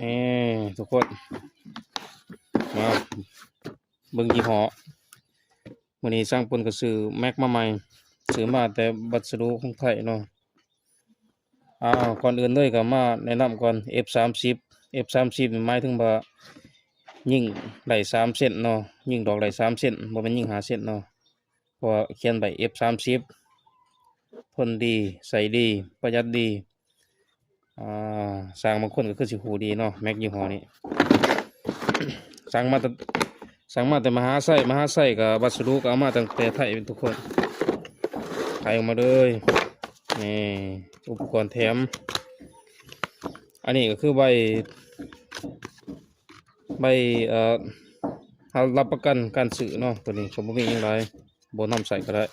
ນີ້ທຸກຄົນ ມາເບິ່ງຍີ່ຫໍ້. ມື້ນີ້ຊ່າງເພິ່ນກໍຊື້ແມັກມາໃໝ່ ຊື້ມາແຕ່ວັດສະດຸຂອງໄທເນາະ. ອ້າວ ກ່ອນອື່ນເລີຍກໍມາແນະນຳກ່ອນ ເອັຟສາມສິບ ເອັຟສາມສິບນີ້ໝາຍເຖິງວ່າຍິງໄດ້ສາມເຊັນເນາະ ຍິງດອກໄດ້ສາມເຊັນ ບໍ່ແມ່ນຍິງຫ້າເຊັນເນາະ ເພາະວ່າຂຽນໄວ້ ເອັຟສາມສິບ ທົນດີ ໃຊ້ດີ ປະຢັດດີ. ອ່າ ຊ່າງບາງຄົນກໍຄືຊິຮູ້ດີເນາະ ແມັກຍີ່ຫໍ້ນີ້ ສັ່ງມາແຕ່ ສັ່ງມາແຕ່ມະຫາໄຊ ມະຫາໄຊກໍວັດສະດຸກໍເອົາມາຕັ້ງແຕ່ໄທທຸກຄົນ ຂາຍອອກມາເລີຍ. ນີ້ອຸປະກອນແຖມ ອັນນີ້ກໍຄືໃບ ໃບ ເອີ ຮັບປະກັນການຊື້ເນາະ ໂຕນີ້ກໍບໍ່ມີຫຍັງຫຼາຍ ບໍ່ນຳໃຊ້ກໍໄດ້.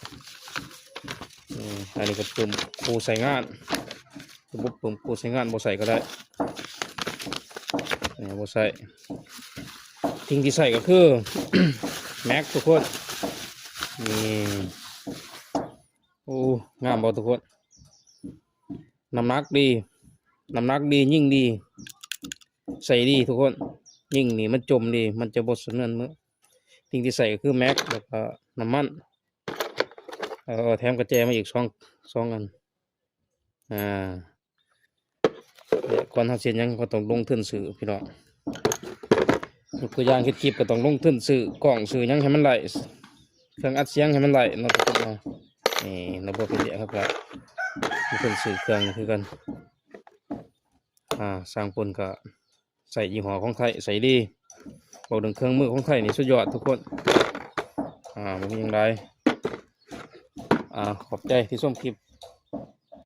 ນີ້ ອັນນີ້ກໍປຶ້ມຄູ່ໃຊ້ງານ ລະບົບປຶ້ມຄູ່ໃຊ້ງານ ບໍ່ໃຊ້ກໍໄດ້ ນີ້ ບໍ່ໃຊ້. ສິ່ງທີ່ໃຊ້ກໍຄື ແມັກທຸກຄົນ ນີ້ ໂອ້ ງາມບໍ່ທຸກຄົນ? ນ້ຳໜັກດີ ນ້ຳໜັກດີ ຍິງດີ ໃຊ້ດີທຸກຄົນ. ຍິງນີ້ມັນຈົມດີ ມັນຈະບໍ່ສະເໜືອນມື. ສິ່ງທີ່ໃຊ້ກໍຄືແມັກ ແລ້ວກໍນ້ຳມັນ ເອີ ແຖມກະແຈມາອີກສອງ ສອງອັນ. ອ່າ ແລະ ກ່ອນເຮົາຊິເຮັດຫຍັງ ເຮົາກໍຕ້ອງລົງທຶນຊື້ພີ່ນ້ອງ. ຍົກຕົວຢ່າງເຮັດຄລິບກໍຕ້ອງລົງທຶນຊື້ກ້ອງ ຊື້ຫຍັງໃຫ້ມັນໄດ້ ເຄື່ອງອັດສຽງໃຫ້ມັນໄດ້ເນາະທຸກຄົນເນາະ. ນີ້ລະບົບເຮັດວຽກເຮົາກໍລົງທຶນຊື້ເຄື່ອງຄືກັນ. ອ່າ ຊ່າງເພິ່ນກໍໃຊ້ຍີ່ຫໍ້ຂອງໄທ ໃຊ້ດີ. ເວົ້າເລື່ອງເຄື່ອງມືຂອງໄທນີ້ສຸດຍອດທຸກຄົນ. ອ່າ ບໍ່ມີຫຍັງຫຼາຍ. ອ່າ ຂອບໃຈທີ່ຊົມຄລິບ.